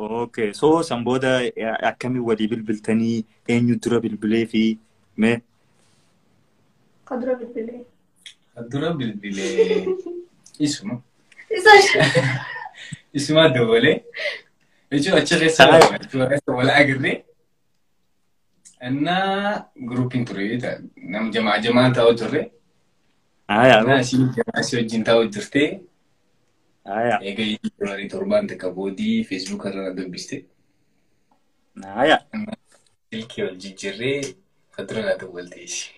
Okay. So san booda akkamii walii bilbiltanii, eenyu dura bilbilee fi mee? Ka dura bilbilee. Dura bilbilee isuma. Isa. Isuma dabalee. Jechuun achi keessa keessa wal agarree. Innaa groupiin ture nama jamaa jamaan taa'u turre. Innaa isheen jamaa ishee wajjin taa'u jirtee. Egaa January 7 takka boodii Facebook irra na dubbiste. Silkii wal jijjiirree ka dura naa dawwalte ishee.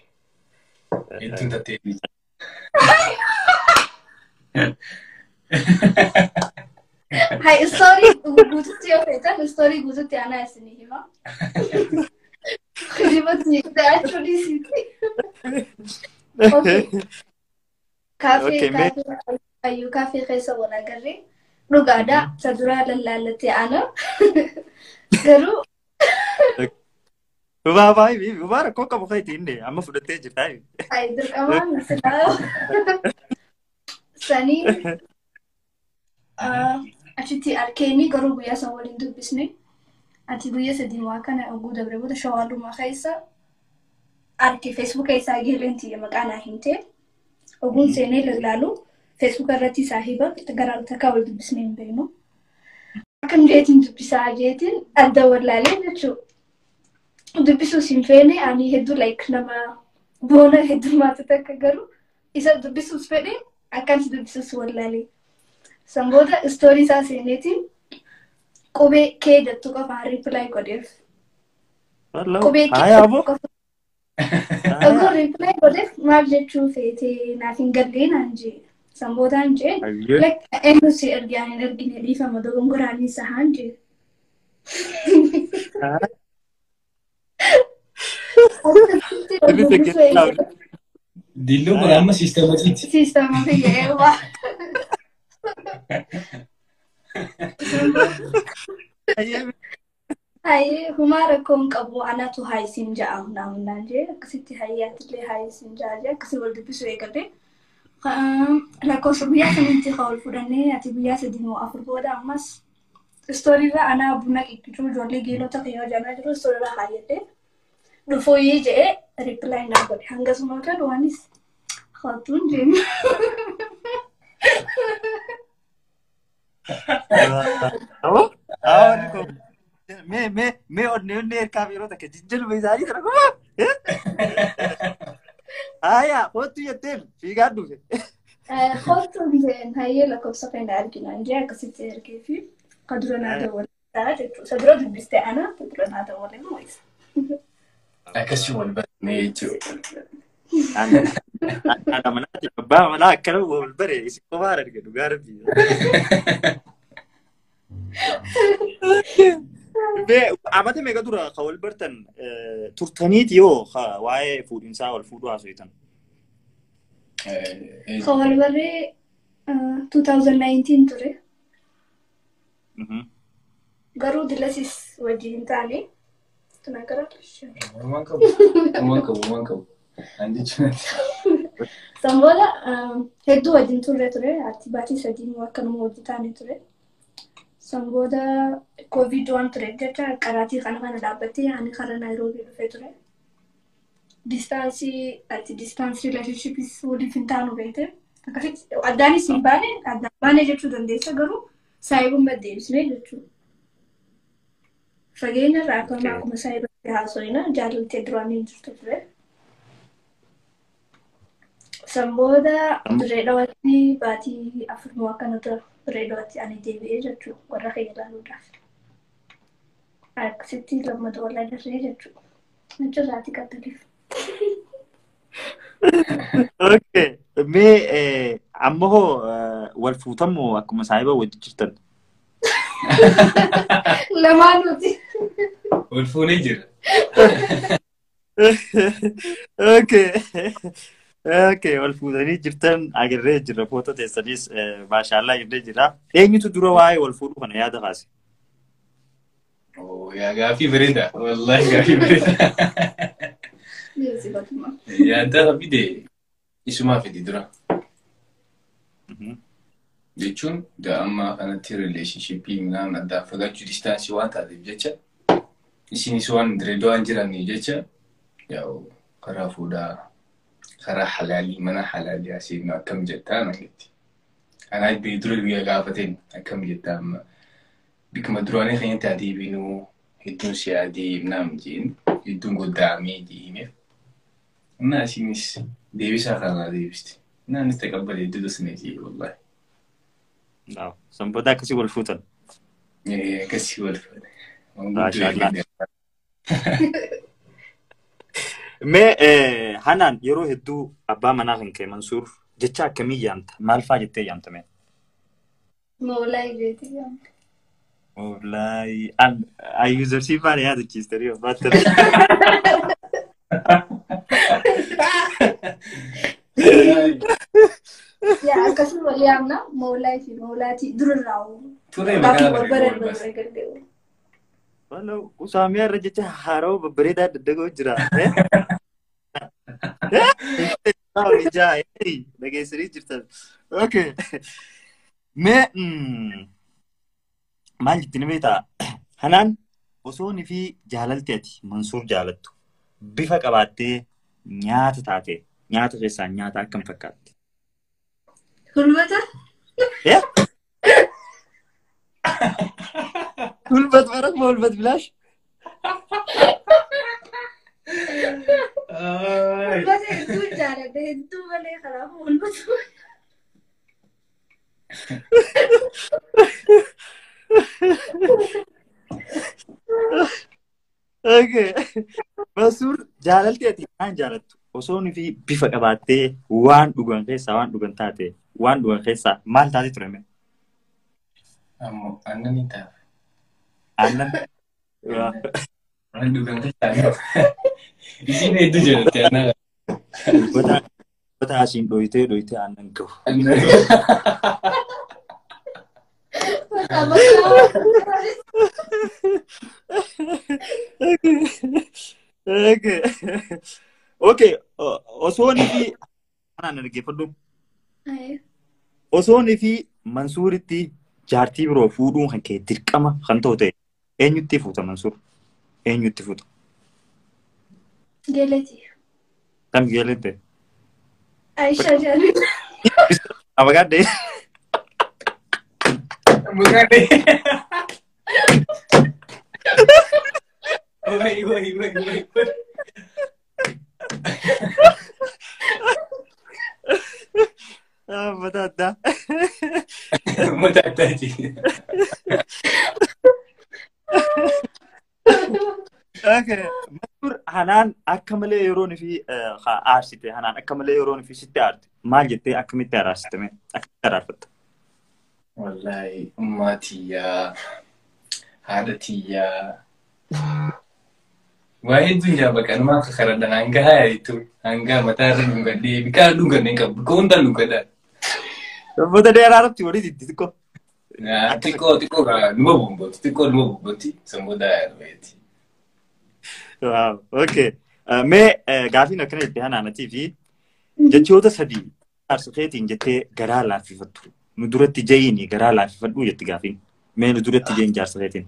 Hedduun tattee. Hai, story guututti yoo feetan story guututti anaa isinii hima. Kijibatti actually siiti. Okay. Kaafee kaafee ayyuu kaafee keessa wal agarree dhugaadha. Isa duraa lallaallattee ana. Garuu Bubaa baay'ee bubaa rakkoo qabu keetii inni amma fudhattee jirta. Ay, dirqamaan silaa. Sanii achitti arkeeni garuu guyyaa san waliin dubbisne. Ati guyyaa 3 waa kana oguu dabre booda shawaalumaa keessa arke Facebook isaa geeleen tiyya maqaa naa himte. Oguun seenee lallaalu Facebook irratti saahiba gara takkaa wal dubbisnee hin beeknu. Akkam jeetiin dubbisaa jeetiin adda wallaalee jechuudha. Dubbisuus hin feene ani hedduu like nama boona heddummaatu takka garuu isa dubbisuus fedhe akkansi dubbisuus wallaalee. San booda story isaa seeneetiin qubee kee jettu qofaan reply godheef. Qubee kee jettu qofa. Oguu reply godheef maal jechuu feetee naaf hin gallee naan jee. San boodaan jee like eenyu si erge ani hin ergine dhiifama dogongoraanii sahaan jee. Dilluun kun amma siistama ciiti. Siistama kiyya eewwaa. Hayyee humaa rakkoo hin qabu anatu haa isin ja'a naamnaan jee akkasitti hayyaatillee haa isin ja'a jee akkasii wal dubbisuu eegalee. Lakkoofsa guyyaa sanitti kan wal fudhannee ati guyyaa 3 moo 4 booda ammas istooriirra anaa buna qiqqicuu ijoollee geelota kiyyoo janaa jiru istooriirra kaayyadhee dhufooyyee jedhee reply naa godhe hangasuma kan waanis hattuun jennu. Mee mee mee onnee onnee erkaaf yeroo takka jijjiirma isaanii kana kuma. Aya, kottu jetteen fiigaan dhufe. Kottu jeen hayyee lakkoofsa keenya argina jee akkasitti ergee fi ka dura naa dawwalee jechuudha. Isa dura dubbiste ana ka dura naa dawwalee immoo isa. Akkasii wal barnee jechuudha. Haadha manaati abbaa manaa akkana wal bare isin qofaan arge dhugaa rabbii. Mee amata meeqa dura ka wal bartan turtaniiti yoo waa'ee fuudhinsaa wal fuudhuu haasoftan? Ka wal barree 2019 ture. Garuu dilasis wajjin hin taane. Tuna gara Waan qabu. Waan qabu. Waan qabu. An jechuun. San booda hedduu wajjin turre ture. Ati baatii 3 akkanuma wajjin taane ture. San booda COVID waan ture jecha qaraatii kana kana dhaabbattee ani karaa Naayiroobii dhufee ture. Distaansii ati distaansii relationshipis waliif hin taanu beekte. Akkasitti addaanis hin baane addaan baane jechuu dandeessa garuu saayibummaa deebisnee jechuudha. Fageenya irraa akkuma akkuma saayibatti haasofna jaalaltee duraan hin jirtu ture. San booda dirree dhawaatti baatii 4 moo akkana tura dirree dhawaatti ani deebi'ee jechuudha warra kiyya ilaaluudhaaf. Akkasitti lammata wal agarree jechuudha. Achirraati qaxxaliif. Okay. Mee amma hoo wal fuutammoo akkuma saayiba wajjin jirtan? Lamaanuuti. Wal fuunee jira. Okay. Okay, wal fuutanii jirtan agarree jirra footoo teessanis maashaallah jennee jira. Eenyutu dura waa'ee wal fuudhuu kana yaada kaase? Yaa gaaffii bareeda. Wallaahi gaaffii bareeda. Yaada fide isumaa fide dura. Jechuun amma kanatti relationshipii minaan addaan fagaachuu distaansii waan taateef jecha isinis waan direedoo waan jiraniif jecha yaa'u karaa fuudhaa karaa halaalii mana halaalii asii akkam jettaa namitti. Anaa dura biyya gaafateen akkam jettaa amma bikuma duraanii keenyatti adii binuu hedduun si adii naam jeen hedduun goddaamee himeef. Innaa isinis deebisaa kanaa deebisti. Innaanis taqabbalee hedduu tasnee wallahi. San booda akkasii wal fuutan. Akkasii wal fuutan. Mee Hanaan yeroo hedduu abbaa manaa kan kee Mansuur jecha akkamii yaamta? Maal fa'aa jettee yaamta mee? Moolaay jeetii yaamta. Moolaay. Ayyuuzarsii faana yaadachiistanii abbaatti. Yaa akkasuma wal yaamna moolaay fi moolaatii durarraa Turee maqaa bareedu. Waloo Usaamiyaa irra jecha haaroo babbareedaa daddagoo jira. Dhageessanii jirtan. Okay. Mee maal jettini beektaa? Hanaan osoo inni fi jaalalti ati Mansuur jaalattu bifa qabaattee nyaata taate nyaata keessaa nyaata akkam fakkaatti? Hulbata? Hulbat barak ma hulbat bilaash? Hulbata hedduu jaaladha hedduu malee kanaafuu hulbata. Okay. Mansuur jaalalti ati waan jaalattu osoo inni fi bifa qabaattee waan dhugan keessaa waan dhugan taate waan dhugan keessaa maal taate ture mee? Ammoo aannan ni ta'a. Aannan. Waan dhugan keessaa isiin hedduu jaalatti aannan. Uffata asiin dhoyitee dhoyitee aannan gahu. Okay. Okay. Osoo inni fi anaan dhaggeeffadhu. Osoo inni fi Mansuuritti jaartii biroo fuudhuun kan kee dirqama kan ta'u ta'e eenyutti fuuta Mansuur? Eenyutti fuuta? Geeletii. Kam geelete? Aishaa Jaamil. Abagaadde. Abagaadde. Wai wai wai wai. Mata addaa. Mata addaati. Okay. Mansuur Hanaan akka malee yeroo fi aarsite Hanaan akka malee yeroo fi sitti aarte maal jettee akkamitti araarsite mee akkamitti araarfatta? Wallaahi ummaa tiyyaa haadha tiyyaa waa hedduun jaa bakka anumaan kakaradhan hanga haa jechuun hanga mataa irra dhungadhee biqilaa dhungadhee hin qabu bika hundaan dhungadhaan. Sababoota dheeraa irratti walii diddi xiqqoo. Xiqqoo xiqqoo numa bomboti xiqqoo numa bomboti sababoota dheeraa. Wow, okay. Mee gaafiin akkana jettee Hanaanatii fi jechoota sadii aarsa keetiin jettee garaa laaffifattu. Nu duratti ja'iini garaa laaffifadhu jetti gaafiin. Mee nu duratti ja'iin jaarsa keetiin.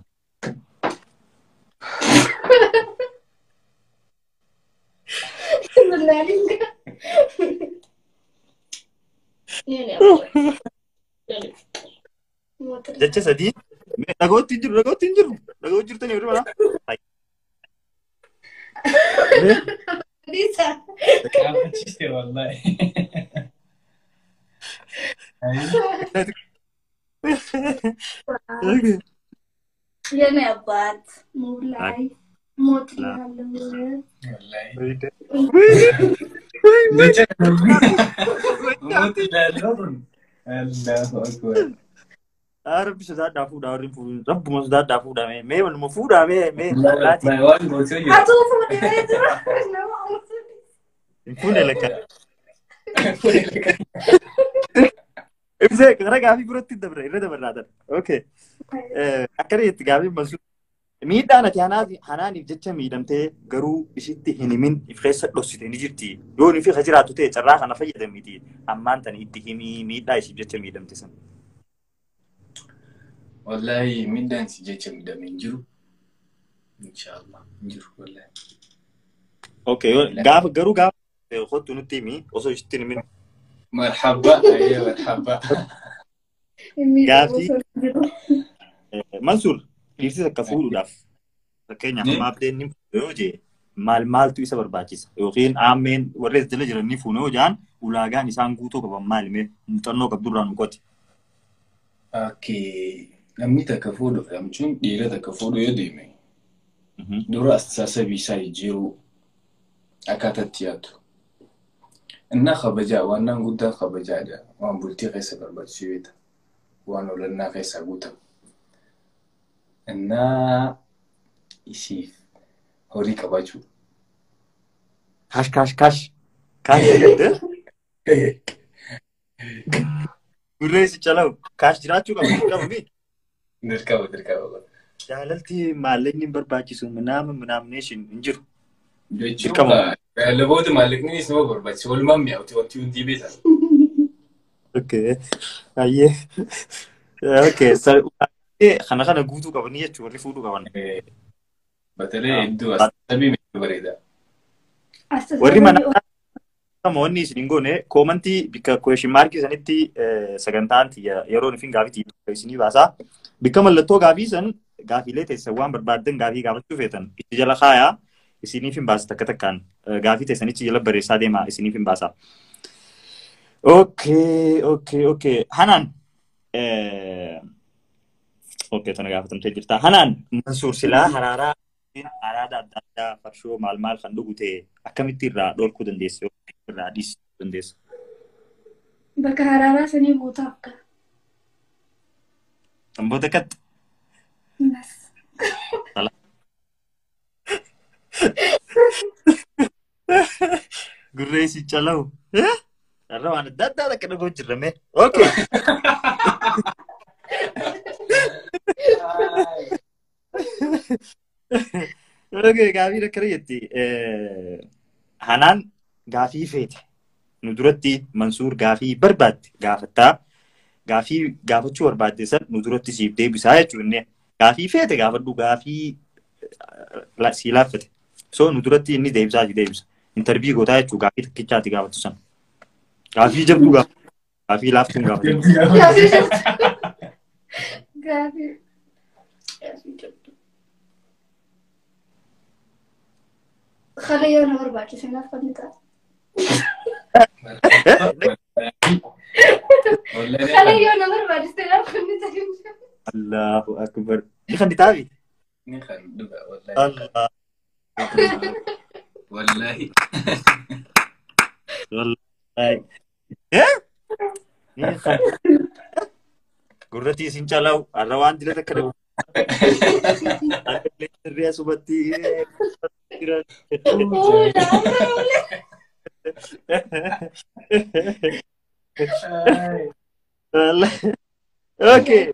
Jecha sadii dhagootti hin jiru dhagootti hin jiru dhagoo jirtanii yeroo mana. Lisa. Gaafachiiste wallahi. የኔ አባት ሙላይ ሞት ላለው Wallahi. ሞት ላለው Allahu akbar. Rabbi sodaadhaa fuudhaa warri fuudhu rabbuma sodaadhaa fuudhaa mee mee waluma fuudhaa mee mee Waan gootee jiru. Atuu fuudhee jira nama hin fuudhe lakka. Ibsee gara gaafii biratti dabre irra dabarraatan. Okay. Akkana jetti gaafiin Mansuur. Miidhaan ati Hanaaniif jecha miidhamtee garuu ishitti hin himin if keessa dhoksite ni jirti. Yoo inni fi jiraattu ta'e carraa kana fayyadamiti. Ammaan tani itti himii miidhaa ishiif jecha miidhamte sana. Wallahi miidhaan si jecha miidhame hin jiru. Inshaallah hin jiru wallahi. Okay, gaafa garuu gaafa kottu nutti himi osoo ishitti hin himin. Marhaba, ayyee marhaba. Gaafii Mansuur dhiirtis akka fuudhuudhaaf fakkeenyaaf amma abdeen ni fuudha yoo jee maal maaltu isa barbaachisa yookiin aammeen warri as jala jiran ni fuuna yoo jaan ulaagaan isaan guutuu qaban maali mee muuxannoo qabdurraa nu qoti. Okay, namni takka fuudhu jechuun dhiira takka fuudhu yoo deeme dura astasabii isaa jijjiiruu akkaataa itti yaadu. Innaa kabajaa waan naan guddaa kabajaadha. Waan bultii keessa barbaachisu beekta. Waan olannaa keessaa guutamu. Innaa isiif horii qabaachuu. Kaash kaash kaash. Kaash jettee? Gurree si calawu. Kaash jiraachuu qaba dirqama mi? Dirqama dirqama. Jaalalti maallaqni hin barbaachisu minaama minaamneeshin hin jiru. Jechuun jaalala maallaqni nama barbaachisa. Walumaan mi'aawti wanti hundi beekan. Okay. Ayyee. Okay. Kana kana guutuu qabanii jechuun warri fuudhuu qaban. Batalee hedduu asabii bareeda. Warri mana namoonni isin hin goone koomantii bikka question markii sanitti sagantaan yeroo ifin gaafii isinii baasaa. Bikka mallattoo gaafii san gaafiilee teessan waan barbaaddan gaafii gaafachuu feetan itti jala kaayaa isiniif hin baasa takka takkaan gaafii teessanichi jala barreessaa deemaa isiniif hin baasa. Okay, okay, okay. Hanaan okay, tana gaafatamtee jirta. Hanaan Mansuur silaa haraaraa araada adda addaa farshoo maal maal kan dhugu ta'e akkamitti irraa dhorkuu dandeessa irraa dhiisuu dandeessa? Bakka haraaraa sanii guutaa akka. Sanboota akkatti? Nas. Gurree si calawu. Har'a waan adda addaa akka dhagoo jirra mee. Okay. Okay, gaafii akkana jetti. Hanaan gaafii feete. Nu duratti Mansuur gaafii barbaadde gaafattaa. Gaafii gaafachuu barbaadde san nu duratti siif deebisaa jechuun gaafii feete gaafadhu gaafii sii laaffate. So nu duratti inni deebisaa si deebisa. Intarvii gootaa jechuun gaafii takkichaati gaafattu san. Gaafii jabduu gaafatu. Gaafii laaftuun gaafatu. Gaafii jabduu. Gaafii. Gaafii jabduu. Kale yoo na barbaachise naaf fanni ta'a. Kale yoo na barbaachise naaf fanni ta'a. Allahu akbar. Ni fanni taabi? Ni kan dhuga wallahi. Allah. Wallahi. Wallahi. Eh? Ni kan. Gurratti isin calawu har'a waan dila takka dhabu. Sirrii asumatti. Okay.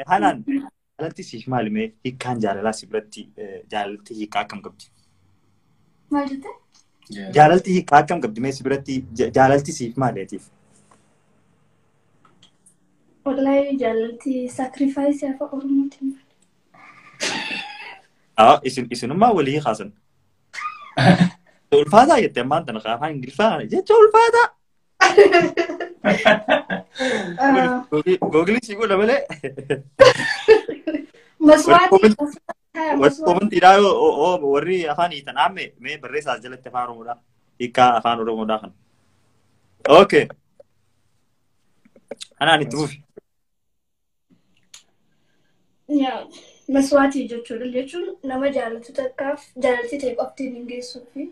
Hanaan jaalalti siif maali mee hiikkaan jaalalaa si biratti jaalalti hiikkaa akkam qabdi? Maal jette? Jaalalti hiikkaa akkam qabdi mee si biratti jaalalti siif maali atiif? Wallahi jaalalti sacrifice afaan Oromootiin maali? Ah, isinummaa walii kaasan. Ulfaataa jette ammaan tana afaan Ingiliffaa jecha ulfaataa. Googilii si godha malee. Maswaatii. Warri komantiidhaa yoo warri afaan hiitan aamme mee barreessaa jalatti afaan Oromoodhaa. Hiikkaa afaan Oromoodhaa kana. Okay. Anaan itti fufi. Yaa maswaatii jechuudha jechuun nama jaalatu takkaaf jaalalti ta'e qoftiin hin geessuu fi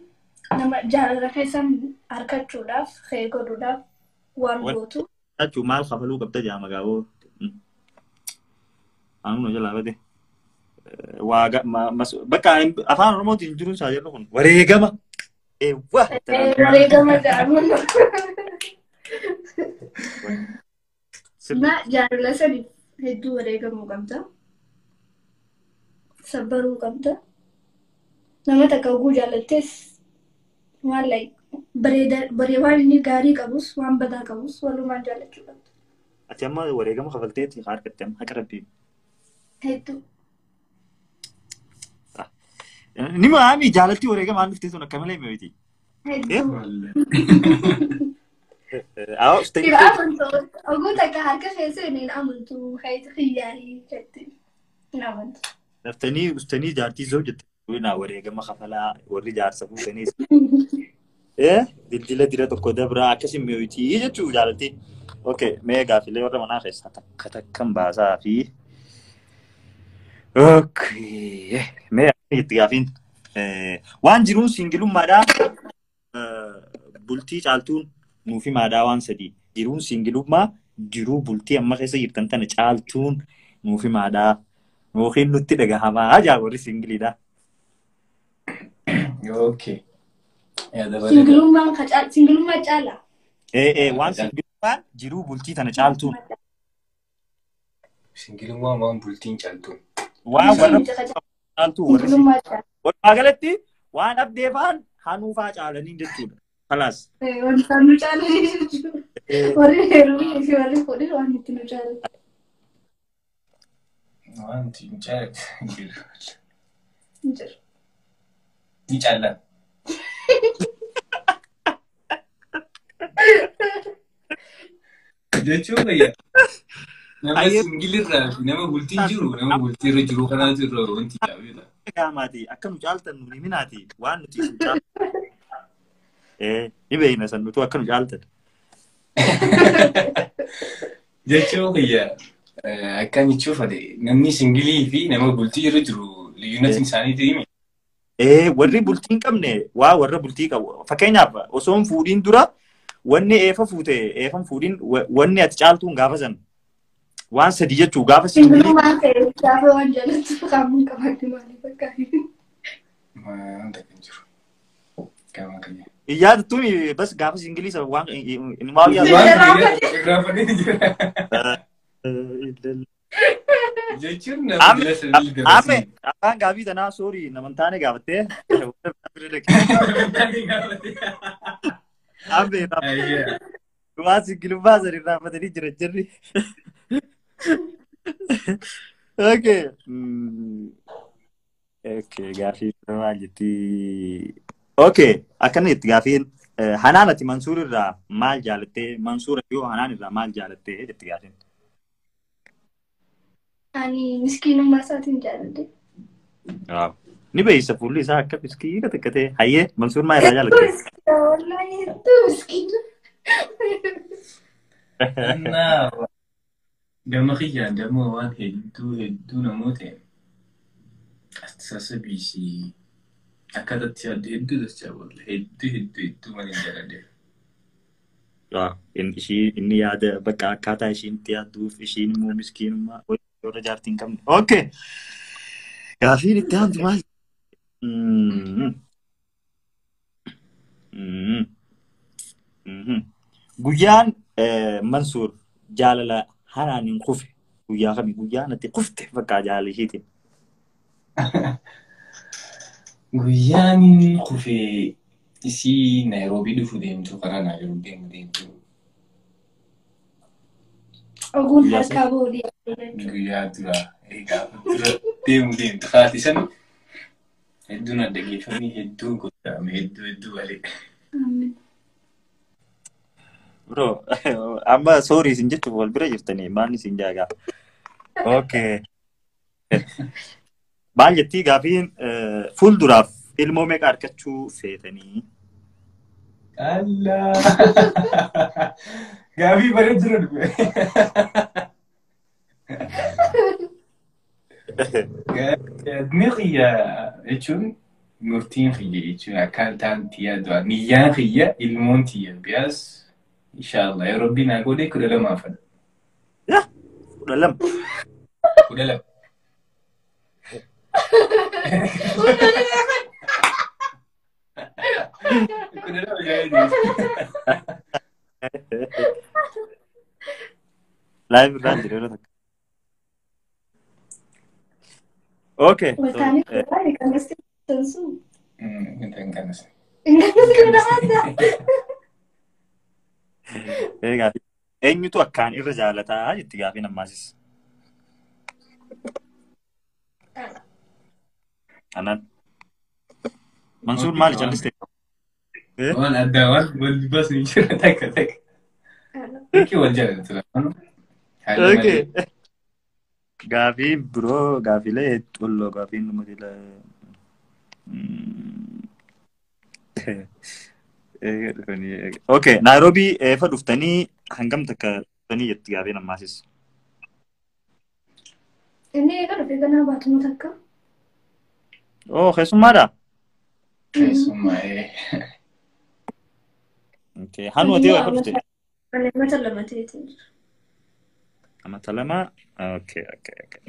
nama jaalala keessan harkachuudhaaf kee godhuudhaaf waan gootu. Jechuun maal kafaluu qabda jaama gaaboo. Anuma jalaa bade. Waaga bakka afaan Oromootiin jiruun isaa jedhu kun wareegama. Eewwa. Wareegama jedhamu. Na jaalala saniif hedduu wareegamuu qabda. Sabbaruu qabda. Nama takka oguu jaalattees waan like bareeda baree waan inni gaarii qabus waan badaa qabus walumaan jaallachuu qabda. Ati amma wareegama kafalteeti harkatte amma haqa rabbii. Hedduu. Ni maami jaalalti wareegamaan dhufte sun akka malee miti. Hedduu. Awo ustee. Hin amantu. Oguu takka harka keessa hin amantu. Hayti xiyyaarii jetti. Hin amantu. Naftanii ustanii jaartii soo jette. Naa wareegama kafalaa warri jaarsa fuutanii. Dildila dira tokko dabraa akkasii mi'ootii jechuu jaalalti. Okay, mee gaafilee warra manaa keessaa takka takkan baasaa fi. Okay, mee itti gaafiin waan jiruun singilummaadhaa bultii caaltuun nuuf himaadhaa waan sadii jiruun singilummaa jiruu bultii amma keessa jirtan tana caaltuun nuuf himaadhaa yookiin nutti dhagahamaa ajaa warri singiliidha. Okay. Singilummaa caala. Waan singilummaan jiruu bultii tana caaltuun. Singilummaan waan bultiin caaltuun. Waan warra caaltuu warri walumaa galatti waan abdee faan hanuufaa caalanii jechuudha. Kalaas. Waan isaan nu caalanii jechuudha. Warri heerumii fi warri fuudhin waan itti nu caalan. Waan itti nu caalan jiru. Jiru. Ni caalan. Jechuun fayyaa. Nama singilirraa fi nama bultiin jiru nama bultiirra jiru kanaatu irra wanti jaabeedha. Gaamaati akka nu caaltan nu himinaati waan nuti isin caaltan. Ni beekna san nutu akka nu caaltan. Jechuun fayyaa akkan jechuuf namni singilii fi nama bultii irra jiru liyyuunatiin isaanii himi. Warri bultii hin qabne waa warra bultii qabu. Fakkeenyaaf osoo hin fuudhiin dura wanni eefa fuute eefan fuudhiin wanni ati caaltuun gaafa san waan sadii jechuu gaafa singilii. Singilummaan ta'e gaafa waan jaallattu qaamuun qabaatti maaliif akka Waan takka hin jiru. Qaama kiyya. Yaada bas gaafa singilii isa waan inumaa yaadu. Irraanfannee jira. Jechuun nama bila sadii Ame afaan gaafii tanaa soorii nama hin taane gaafattee. Ame waan singilummaa sana irraanfatanii jira jirri. Okay. Okay, gaafii maal jetti? Okay, akkana jetti gaafiin Hanaan ati Mansuur irraa maal jaalattee? Mansuur yoo Hanaan irraa maal jaalattee jetti gaafiin? Ani miskiinummaa isaatiin jaaladhe. Ni beeysa fuulli isaa akka miskiina takka ta'e. Hayyee Mansuur maal irraa jaalatte? Miskiina wallaahi hedduu miskiina. Gama kiyyaan dammoo waan hedduu hedduu namoota astasasabiisi akkatatti yaaddu hedduu dachaa walla hedduu hedduu hedduu malee jaaladhe. Inni yaada bakka akkaataa ishiin itti yaadduuf ishiin immoo miskiinummaa warra jaartii hin qabne. Okay. Gaafiin itti aantu maal? Guyyaan Mansuur jaalala Hanaan hin kufe. Guyyaa kami guyyaa natti kufte bakka jaalala ishiitiin. Guyyaan hin kufe isii Naayiroobii dhufu deemtu karaa Naayiroobii deemu deemtu. Oguun harkaa boodii. Guyyaa dura egaa dura deemu deemtu haati san hedduun adda geeffamee hedduun godhame hedduu hedduu malee. Bro, amma sorry isin jechuuf wal bira jirtanii maal isin jaagaa. Okay. Maal jettii gaafiin fuulduraaf ilmoo meeqa argachuu feetanii? Allah! Gaafii bareedu dura dhufe. Yaadni xiyya jechuun murtiin xiyya jechuun akkaataan tiyyaa du'a. Niyyaan xiyya ilmoon tiyya biyaas inshallah yoo rabbiin naa godhe 12 fadha. 12. 12. Live irraan jira yeroo takka. Okay. Waltaanii kubbaa kanasti tansu. Hin kanas. Eenyutu akkaan irra jaalataa jetti gaafiin ammaasis. Anaan. Mansuur maali calliste? Waan addaa waan wal baasu hin jiru takka takka. Bakki wal jaalatu lamaanuu. Okay. Gaafii biroo gaafiilee xulloo gaafiin dhumati Okay, Naayiroobii eefa dhuftanii hangam takka dhuftanii jetti gaafiin ammaasis. Inni eega dhufe ganaa baatuma takka. Oh, keessummaadha? Keessummaa. Okay, hannu ati eefa dhufte? Ani amata 2 ta'eetiin jira. Amata 2? Okay, okay, okay.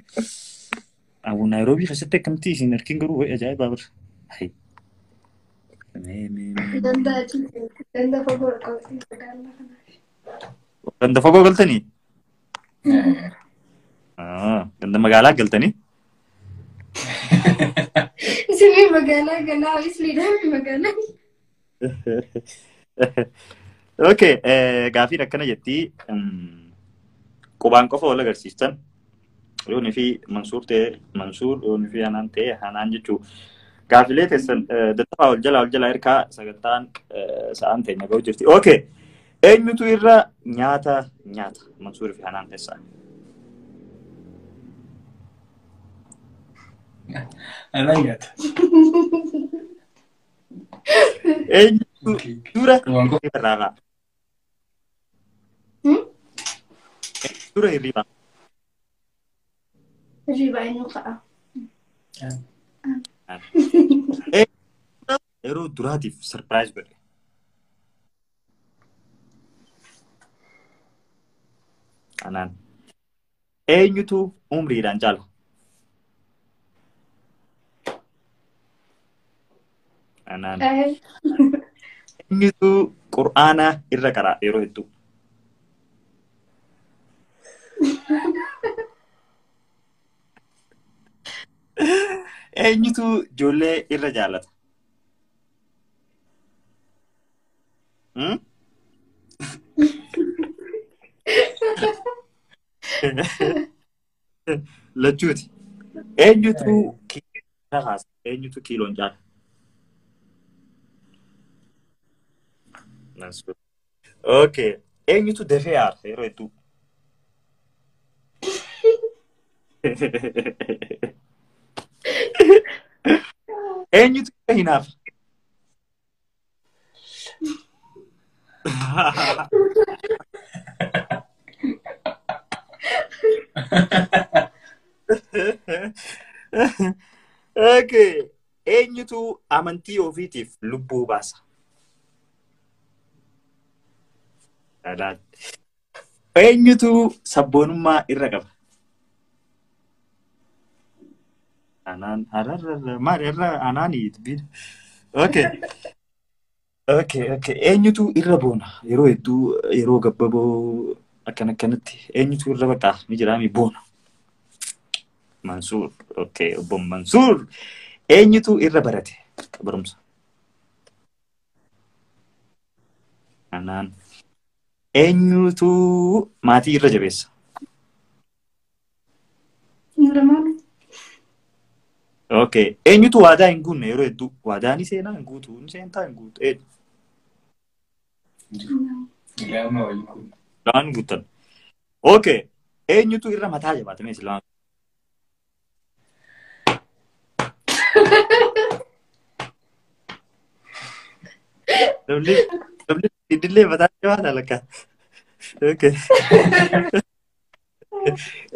Abu Naayiroobii keessatti akkamitti isin argin garuu wayi ajaa'ibaa bira. Hai. Ganda fagoo qabxii magaalaa kanaaf. Ganda fagoo galtanii? Ganda magaalaa galtanii? Isinii magaalaa galaa isliidhaan magaalaa. Okay, gaafiin akkana jetti qubaan qofa wal agarsiistan yoonii fi Mansuur ta'e Mansuur yoonii fi Hanaan ta'e Hanaan jechuu gaafilee teessan dattafaa wal jalaa hirkaa sagantaan sa'aan teenya ga'u jirti. Okay, eenyutu irra nyaata nyaata Mansuur fi Hanaan keessaa? Anaan nyaata. Eenyutu dura hirriba irraa? Dura hirriba. Hirriba eenyu ka'a? Yeroo duraatiif sarpiraayiz godhe. Anaan. Eenyutu umriidhaan caala? Anaan. Eenyutu qur'aana irra qara'a yeroo hedduu? Eenyutu ijoollee irra jaalata? Lachuuti. Eenyutu kiiloo kaasa? Eenyutu kiiloon caala? Okay. Eenyutu dafee aara yeroo hedduu? Eenyutu irra hinaafa? Okay. Eenyutu amantii ofiitiif lubbuu baasa? Eenyutu sabboonummaa irra qaba? Anaan hararra maali irra anaanii dubbiin. Okay. Okay, okay. Eenyutu irra boona? Yeroo hedduu yeroo gabbaboo akkana akkanatti eenyutu irra baqaa ni jiraami boona. Mansuur. Okay, obbo Mansuur. Eenyutu irra barate barumsa? Anaan. Eenyutu maatii irra jabeessa? Lamaan. Okay. Eenyutu waadaa hin guunne yeroo hedduu? Waadaa ni seenaa hin guutu, ni seentaa hin guutu. Lama waliin guutu. Lamaan guutan. Okay. Eenyutu irra mataa jabaata mee silaa? Namni idillee mataa jabaata lakka. Okay.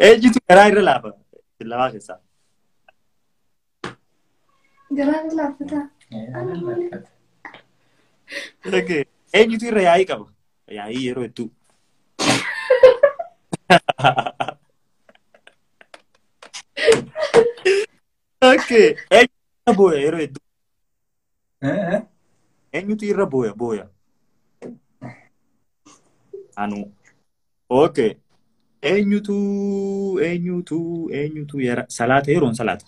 Eenyutu garaa irra laafa? Lamaa keessaa. Garaa irra laaffataa? Okay. Eenyutu irra yaa'ii qaba? Yaa'ii yeroo hedduu. Okay. Eenyutu irra booya yeroo hedduu? Eenyutu irra booya booya? Anu. Okay. Eenyutu salaata yeroon salaata?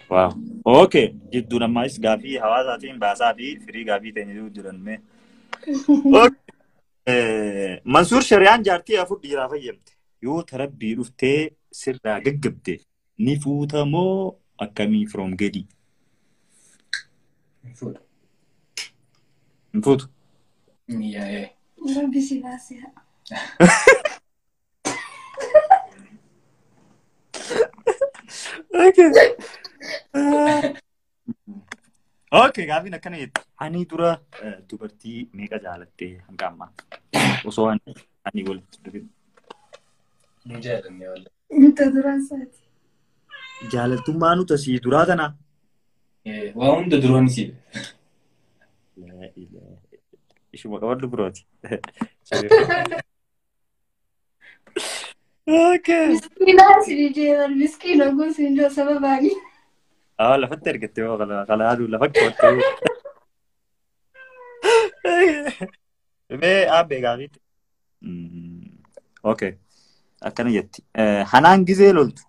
Wow. Okay. Jidduun ammaas gaafii hawaasaatiin baasaa fi firii gaafii ta'e jiran mee. Okay. Mansuur Shariyaan jaartii 4 dhiiraa fayyamte. Yoo tarabbii dhuftee sirraa gaggabde ni fuuta moo akkamii from gadi? Hin fuudhu. Hin fuutu? Yaa. Rabbi si baasee. Okay. Okay, gaafiin akkana jetti. Ani dura dubartii meeqa jaalattee hanga ammaa? Osoo ani walitti dhufin. Hin jaalanne wallahi. Inta duraan isaati. Jaalaltummaa nuti asii duraa tana. Waa hunda duroon isii. Ishuma qabadhu birooti. Okay. Miskiina si jeewan miskiina kun siin jiru sababaani. Lafatti argatte yoo qalaaduu lafa qabatte. Mee aabbee gaafiitti. Okay. Akkana jetti. Hanaan gizee loltu,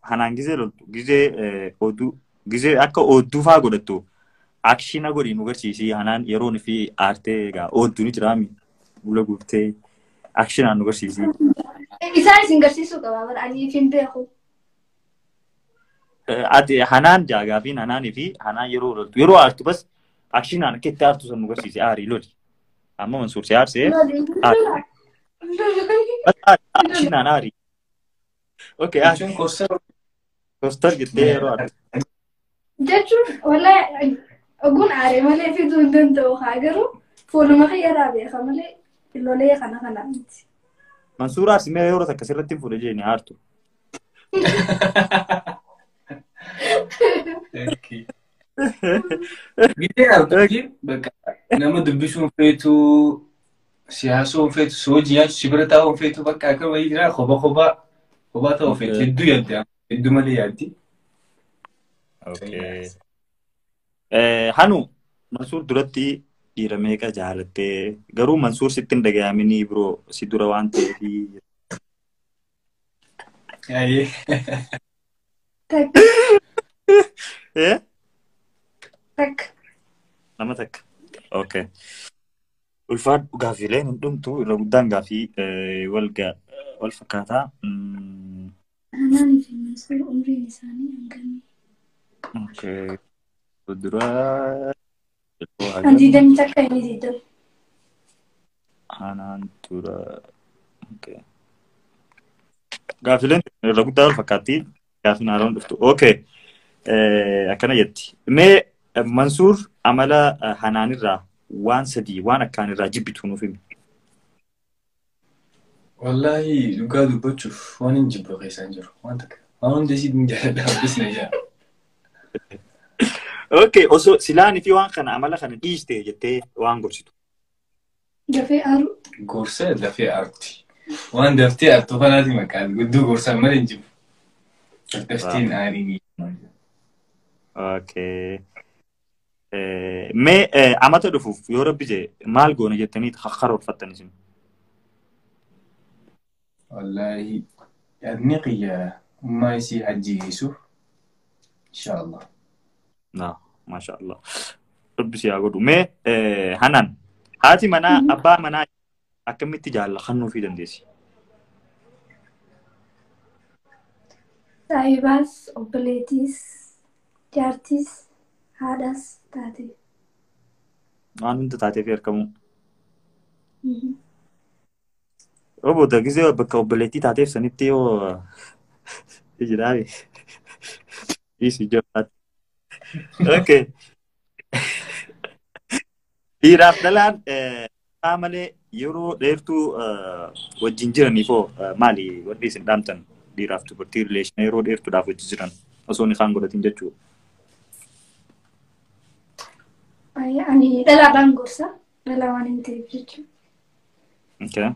gizee oduu, gizee akka odduu faa godhattu akshina godhi nu garsiisi. Hanaan yeroon fi aartee egaa odduu ni jiraami. Bula guuttee akshinaan nu garsiisi. Isaan isin garsiisuu qaba bara ani hin beeku. Ati hanaan jaagaafiin hanaanii fi hanaan yeroo loltu yeroo aartu bas akshinaan akka itti aartu san nu garsiisi aarii loli. Amma Mansuur si aarsee akshinaan aarii. Okay, Jechuun koostar. Koostar jettee yeroo aartu. Jechuun wallahi oguun aaree malee fiduu hin danda'u haa garuu fuuluma kiyyaraa beeka malee lolee kana kana miti. Mansuur aarsi mee yeroo takka sirratti hin fuudhe jeeni aartu. Gidee aartu bakka nama dubbisuun feetu siyaasuun feetu soojii nyaachuu si bira taa'uun feetu bakka akka wayii jira kophaa kophaa kophaa ta'uu feetu hedduu yaaddi hedduu malee yaaddi. Okay. Hanu Mansuur duratti dhiira meeqa jaalattee garuu Mansuur sitti hin dhagayaminii biroo si dura waan ta'eef. Takka. Takka. Nama takka. Okay. Ulfaadhu gaaffiileen hin dhumtu irra guddaan gaaffii wal fakkaataa. Anaanii fi Mansuur umriin isaanii hangamii? Okay. Dura. An 21 inni 20. Anaan dura. Okay. Gaaffiileen irra guddaa wal fakkaatti. Gaaffiin haaroon dhuftu. Okay. Akkana jetti. Mee Mansuur amala hanaanirraa waan sadii waan akkaan irraa jibbitu nuuf himi. Wallahi dhugaa dubbachuuf waan hin jibbu keessa hin jiru. Waan takka. Waan hunda isii hin jaalladha hambisna jaa. Okay, osoo silaanii fi waan kana amala kana dhiiste jettee waan gorsitu. Dafee aaru. Gorsa dafee aarti. Waan daftee aartu kanaati maqaan gudduu gorsaan malee hin jibbu. Dafteen aarii. Okay. Mee amata dhufuuf yoo rabbi jee maal goona jettanii karoorfattan isin? Wallahi yaadni qiyya ummaa isii hajji geessuuf inshaallah. Na, maashaallah. Rabbi si haa godhu. Mee Hanaan haati manaa abbaa manaa akkamitti jaallachuu fi dandeessi? Saahibaas, obboleettiis, jaartiis, haadhaas taate. Waan hunda taatee fi argamu. Obbo Dagisee bakka obboleettii taateef sanitti yoo jiraame. Dhiisi ijoollee. Okay. Dhiiraaf dhalaan malee yeroo dheertuu wajjin jiraniifoo maali wanti isin dhaamtan dhiiraaf dubartii rileeshinii yeroo dheertuudhaaf wajjin jiran osoo inni kaan godhatin jechuudha. Ani dhalaadhaan gorsa. Dhalaa waan hin ta'eef jechuudha. Okay.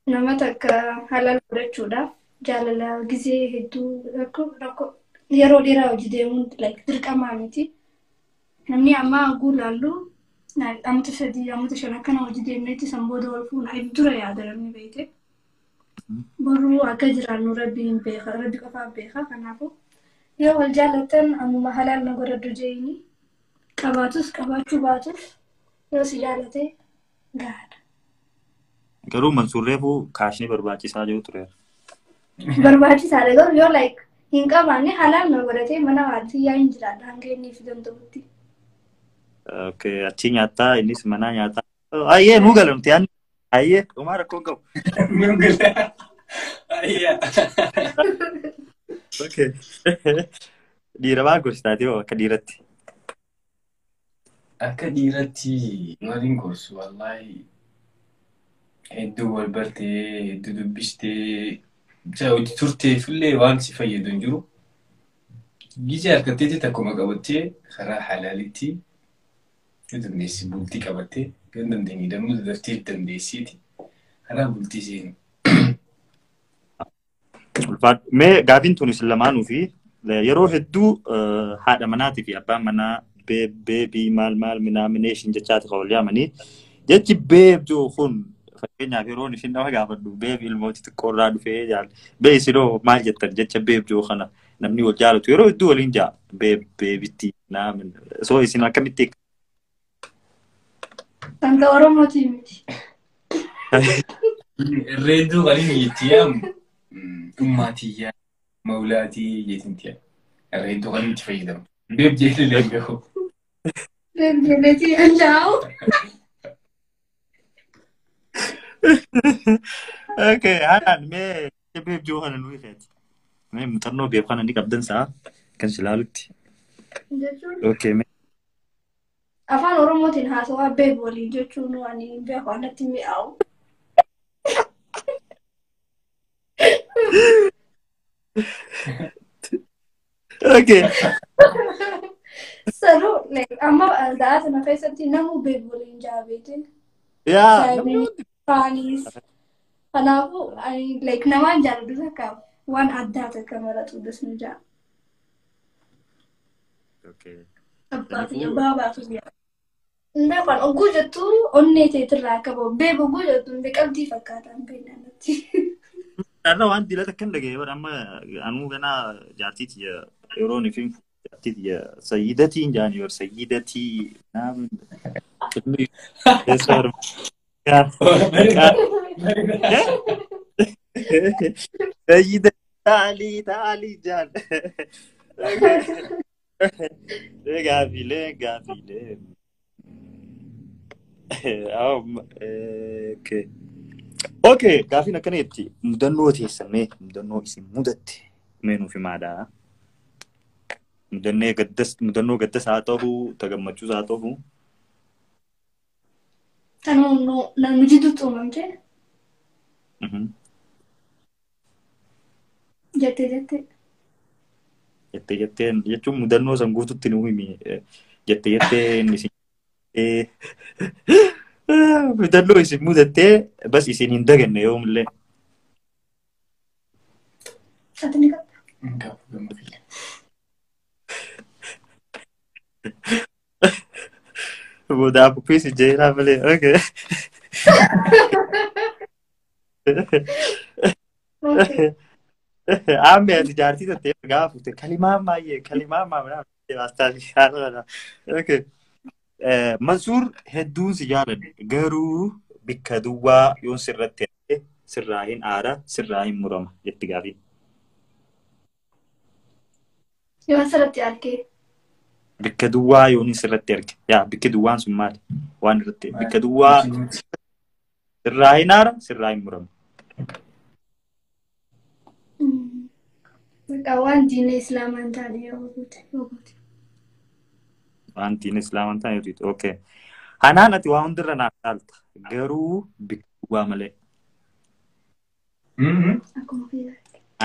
Nama takka halal godhachuudhaaf jaalala gizee hedduu rakkoo yeroo dheeraa hojii deemuun dirqamaa miti. Namni ammaa haguu ilaallu amata 3 amata 5 akkana hojii deemneetti san booda wal fuuna dura yaada namni beekte. Boruu akka jiraannu rabbi hin beeka rabbi qofaan beeka kanaafuu yoo wal jaallattan ammuma halaal na godhadhu jeeni qabaatus qabaachuu baatus yoo si jaallate gahaadha. Garuu Mansuur reefuu kaashnii barbaachisaa jiru tureera. Barbaachisaadha garuu yoo like hin qabaanne halaal na godhatee mana waardiyyaa hin jiraadha hanga inni fi danda'utti. Okay, achi nyaataa innis mana nyaataa. Ayyee nuu gala nuti yaadni. Ayyee dhumaa rakkoo hin qabu. Nuu gala. Ayyee. Okay. Dhiira maal gorsitaati hoo akka dhiiratti? Akka dhiiratti maaliin gorsu wallaahi hedduu wal bartee hedduu dubbistee hojii turteefillee waan si fayyadu hin jiru. Gizee harkatteetti takkuma qabattee karaa halaalitti yoo dandeessi bultii qabattee yoo hin dandeenye dammoo daftee dandeessiiti karaa bultii seenu. Mee gaafiin tun isin lamaanuu fi yeroo hedduu haadha manaatii fi abbaan manaa beebii maal maal minaamineeshin jechaati kan wal yaamanii jechi beebjoo kun fakkeenyaaf yeroo isin nama gaafadhu beeb ilmooti xiqqoorraa dhufee jaal bee isinoo maal jettan jecha beebjoo kana namni wal jaalatu yeroo hedduu waliin jaa beeb beebitti naamin soo isin akkamitti Santa Oromootii miti. Irreedduu kan inni itti yaamu ummaatiyyaa maulaatii jetinti yaa. Irreedduu kan inni itti fayyadamu. Beeb jeelee beeku. Beeb jeeleetii anjaa'u. Okay, haadhaan mee beeb joo kana nuyi feeti. Mee muuxannoo beeb kana ni qabdan sa'a kan silaalutti. Jechuun Okay, mee afaan Oromootiin haasawaa beeb waliin jechuun waan hin beeku anatti mi'aawu. Okay. Sanuu amma da'aa sana keessatti namuu beeb waliin jaabeete. Yaa namni hundi Faanis. Kanaafuu like namaan jaalladhu takka waan addaa takka maratu dasnu jaa. Okay. Abbaa fi baabaa fi yaa. Ndafaan oguu jettu onnee teetirraa akka bahu beeb oguu jettu hundi qabdii fakkaata hin beekne natti. Dharra waan dilata kan dhagaye bara amma anuu ganaa jaartiiti yeroo ni fiin jaartiiti sayyidatiin jaani yor sayyidatii naamin ilmi keessa sayyida taalii taalii jaan. Gaafiilee gaafiilee. Okay. Okay, gaafiin akkana jetti mudannoo teessan mee mudannoo isin mudatte mee nuuf himaadha. Mudannee gaddas mudannoo gaddas haa ta'u ta gammachuus haa ta'u. Tanuu nu jidduutti uumamte jettee jettee. Jettee jetteen jechuun mudannoo san guututti nu himi jettee jetteen isin mudannoo isin mudattee bas isin hin daganne yoomillee. Ati ni qabda. Hin qabu gammachuu. Booda afuuffis jeeraa malee. Okay. Okay. Aammee ati jaartii tattee gaafa fuute kalimaa maayee kalimaa maamilaa baastaa. Okay. Mansuur hedduun si jaaladha garuu bikka duwwaa yoon sirratti hafe sirraa hin aara sirraa hin murama jetti gaafiin. Yoo asirratti argee. Bikka duwwaa yoon sirratti arge. Yaa bikki duwwaan sun maali? Waan irratti bikka duwwaa sirraa hin aara sirraa hin murama. Bakka waan diina islaamaa hin taane yoo goote yoo goote. Waan diina islaamaa hin taane yoo goote. Okay. Hanaan ati waa hundirra naaf caalta garuu bikka duwwaa malee. Akkuma fayyaa.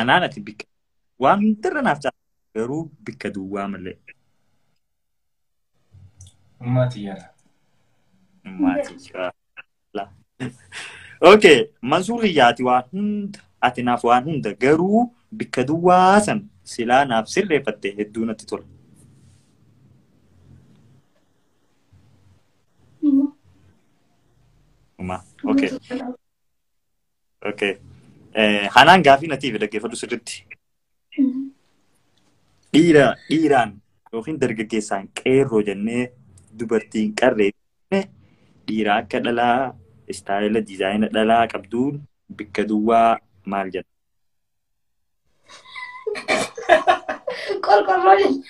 Hanaan ati bikka waan hundirra naaf caalta garuu bikka duwwaa malee. Ummaatii yaala. Maatii. Okay, Mansuur ati waan hunda ati naaf waan hunda garuu bikka duwwaa san silaa naaf sirreeffatte hedduu natti tola. Uma. Okay. Okay. Hanaan gaafii natiif dhaggeeffadhu sirriitti. Dhiira dhiiraan yookiin dargaggeessaan qeerroo jennee dubartiin qarree dhiira akka dhalaa istaayila diizaayina dhalaa qabduun bikka duwwaa maal jenna? Qorqorroo jenna.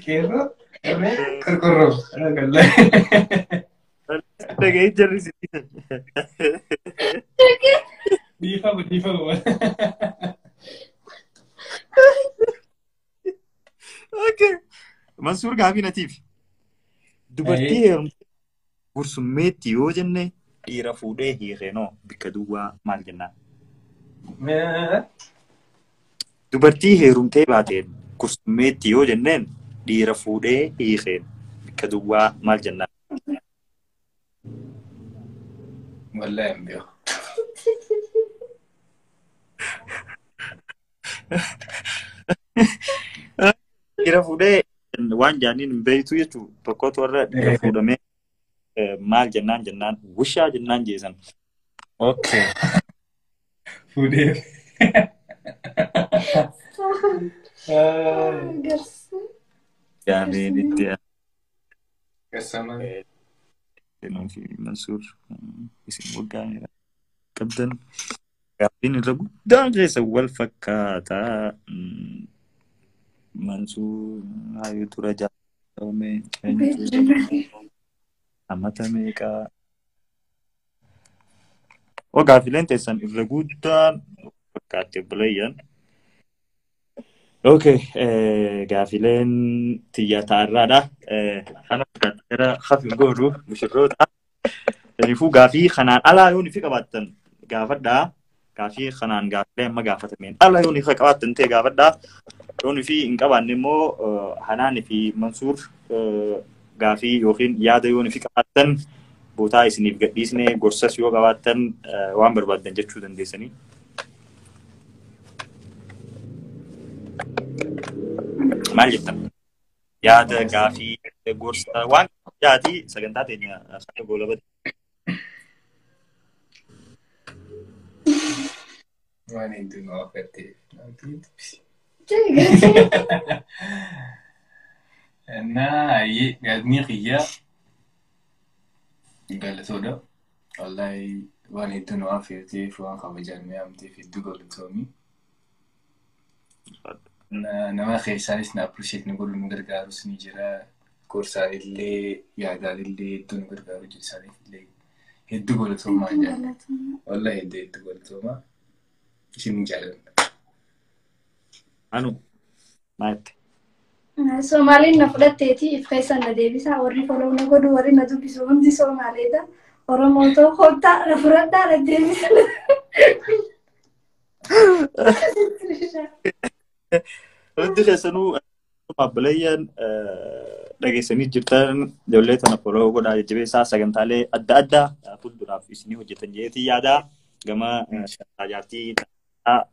Qeerroo, qarree, qorqorroo. Dhaga'ee jarri si. Dhiifama, dhiifama. Okay. Mansuur gaafii natiif. Dubartii heerumtee gursummeetti yoo jenne dhiira fuudhee hiikeenoo bikka duwwaa maal jennaan? Dubartii heerumtee baateen gursummeetti yoo jenneen dhiira fuudhee hiikeen bikka duwwaa maal jennaan? Wallaahi hin beeku. Dhiira fuudhee waan jaaniin hin beektu jechuudha. Tokkotu warra dhiira fuudhamee maal jennaan jennaan wishaa jennaan jeesan. Okay. Fuudhee. Gaafiin itti Gassama. Mansuur isin waggaa qabdan. Gaaffiin irra guddaan keessa wal fakkaataa. Mansuur hayyuu dura jaalatame hammata meeqaa. Oo gaaffileen teessan irra guddaan fakkaatti obboleeyyan. Okay, gaafileen tiyya ta'arraadha. Kana fakkaatti hafi godhu misirroota. Kanaafuu gaafii kanaan alaa yoo nufi qabaattan gaafadhaa. Gaafii kanaan gaafilee amma gaafatameen ala yoo nufi qabaattan ta'e gaafadhaa. Yoo nufi hin qabaanne immoo Hanaanii fi Mansuur gaafii yookiin yaada yoo nufi qabaattan bootaa isiniif gadhiisnee gorsas yoo qabaattan waan barbaaddan jechuu dandeessanii. Maal jettan? Yaada gaafii gorsa waan jaati sagantaa teenya akka goolabatti. Waan hedduu nu affatte. Naa yaadni kiyya galatoodha. Wallaahi waan hedduu nu affeerteef waan kabajaan nu yaamteef hedduu galatoomi. Nama keessaanis na appreciate nu godhu nu gargaarus ni jira. Gorsaan illee yaadaan illee hedduu nu gargaaru jira isaaniif illee hedduu galatoomaa jira. Wallaahi hedduu hedduu galatoomaa. Isin jaaladha. Anu maal? Soomaaliin na fudhatteeti if keessan na deebisa warri follow na godhu warri na dubbisu hundi Soomaaleedha. Oromoo ta'u kottaa na fudhadhaa na deebisa. Hundi keessanuu obboleeyyan dhageessanii jirtan ijoollee tana follow godhaa jajjabeessaa sagantaalee adda addaa fuulduraaf isinii hojjetan jeetii yaada gama jaartii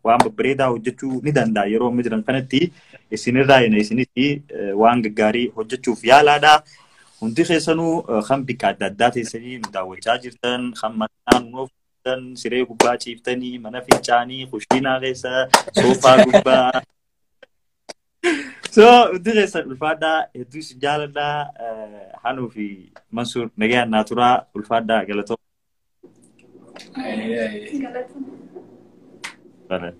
waan babbareedaa hojjechuu ni danda'a yeroo amma jiran kanatti isinirraa hin isinis waan gaggaarii hojjechuuf yaalaadha. Hundi keessanuu kan bikka adda addaa teessanii nu daawwachaa jirtan kan mataan nu ooftan siree gubbaa ciiftanii mana fincaanii kushiinaa keessa soofaa gubbaa. So hundi keessan ulfaadhaa hedduu isin jaaladhaa Hanuu fi Mansuur nagayaan naa turaa ulfaadhaa galatoo. Galatoo. Vale.